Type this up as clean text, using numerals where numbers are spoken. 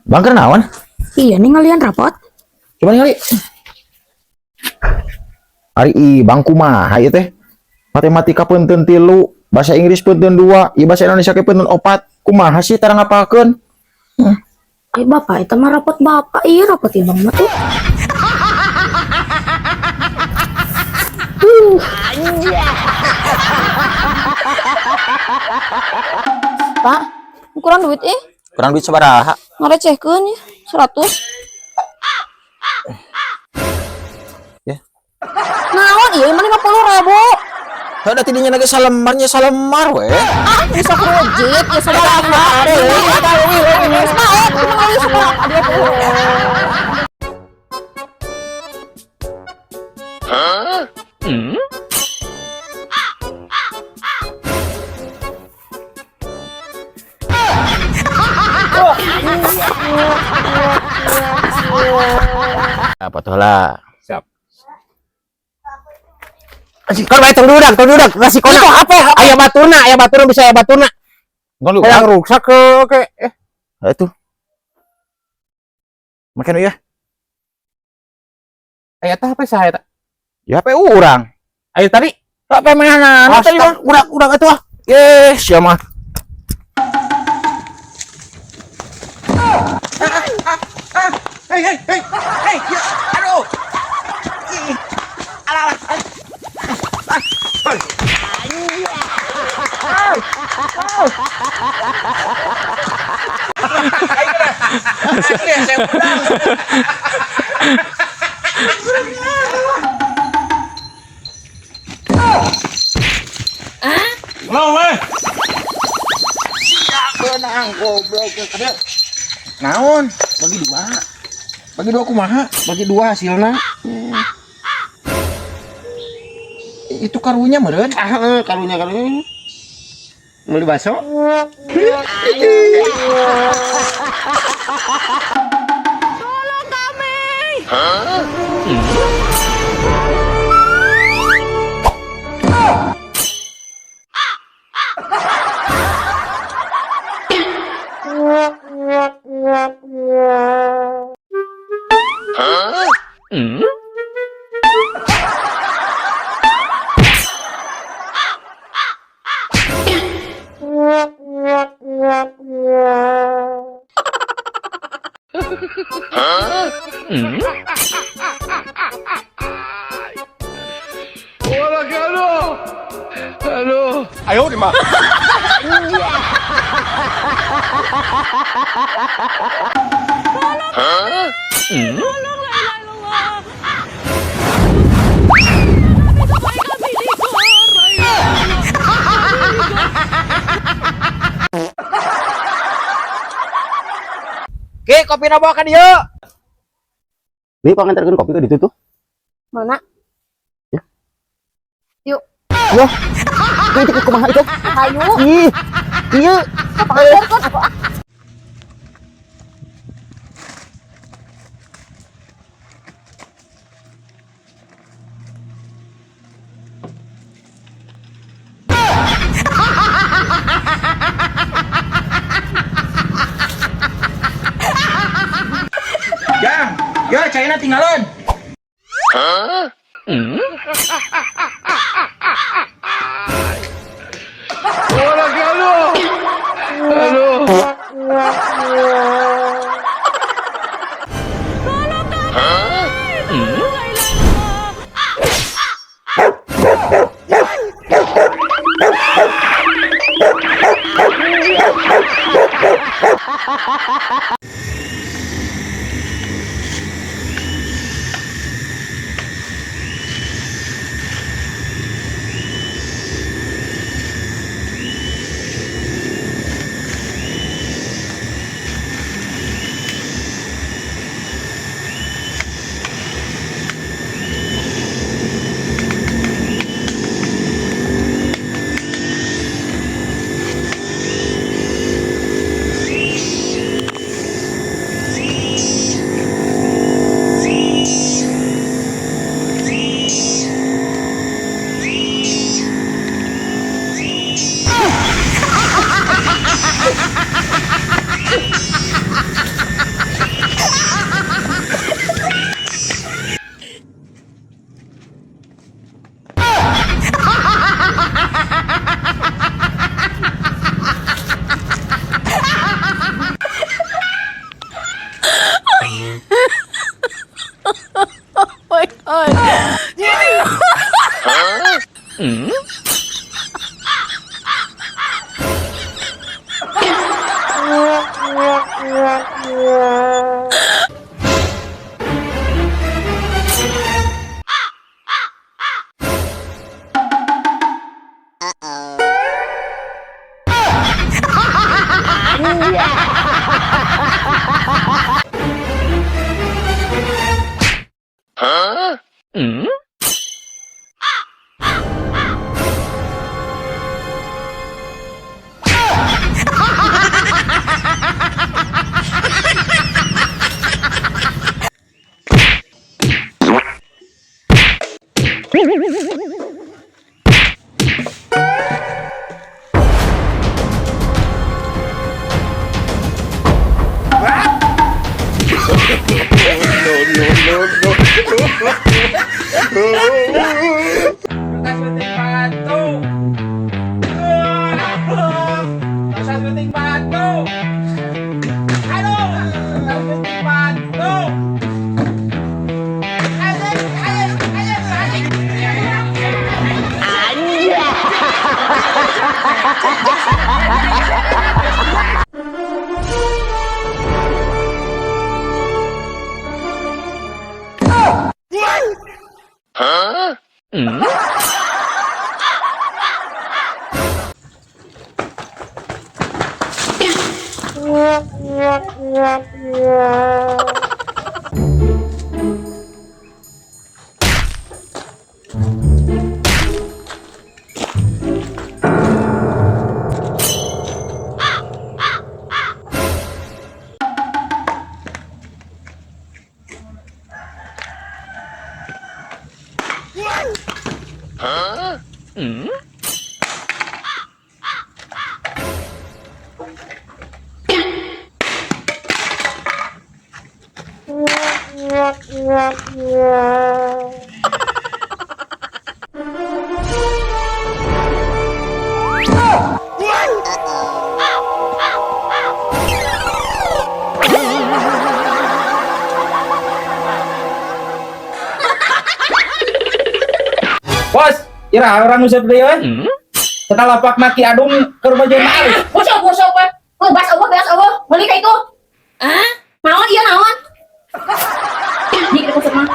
Bang, keur naon? Iya nih, ngalian rapot. Coba ningali. Ari Ibang kumaha ieu teh? Matematika peunteun 3, bahasa Inggris peunteun 2, ieu bahasa Indonesia ke peunteun 4. Kumaha sih tara ngapalkeun? Ay, bapak, itu mah rapot bapak. Iya, rapot Ibang mah tuh. Pak, kurang duit eh. Kurang duit sabaraha? Ngarecehkeun ya, 100. Ya. Naon ieu mah 50 ribu. Ada tidinya lagi salembarnya salembar we. Ah, bisa kerujit ya sabaraha. Geus bae, kumaha ieu sabaraha 20. Apa tuh lah? Siap. Kan bae tong dudak, tong dudak, rasikona. Itu HP, HP. Aya baturna bisa aya baturna. Tong lu. Hayang ruksak ke oke. Eh, Nah, itu. Makan ya. Aya tah HP saha eta? Ya HP urang. Aya tadi. HP mana? Nah, tadi mah. Urak urak atuh ah. Eh, sia mah. Hei, hei, hei, hei, ya, aduh. Ih, alah, alah, ah, ah, ah. Ayo dah. Ayo deh, saya pulang. Mau weh. Siap beunang goblok. Naon? Bagi dua. Bagi dua kumaha? Bagi dua hasilna. Itu karunya meureun. Ah, karunya karunya. Beli bakso? Ayo, di mah. Ki, kopi na bawa ka dieu. Bi panganterkeun kopi ka ditu tuh. Mana? Ya. Yuk. Wah. Itu kumaha itu? Hayu, Ih. Iya. panganterkeun aku ah. Jang, ya caina tinggalan. Bos, ira orang usep deui we. Setelah pak maki adung ke rumah jeung alus. Busuk, busuk we. Oh, bas eueuh, beas eueuh. Meuli ka itu. Hah? Naon ieu naon? Ini kita kusut mah.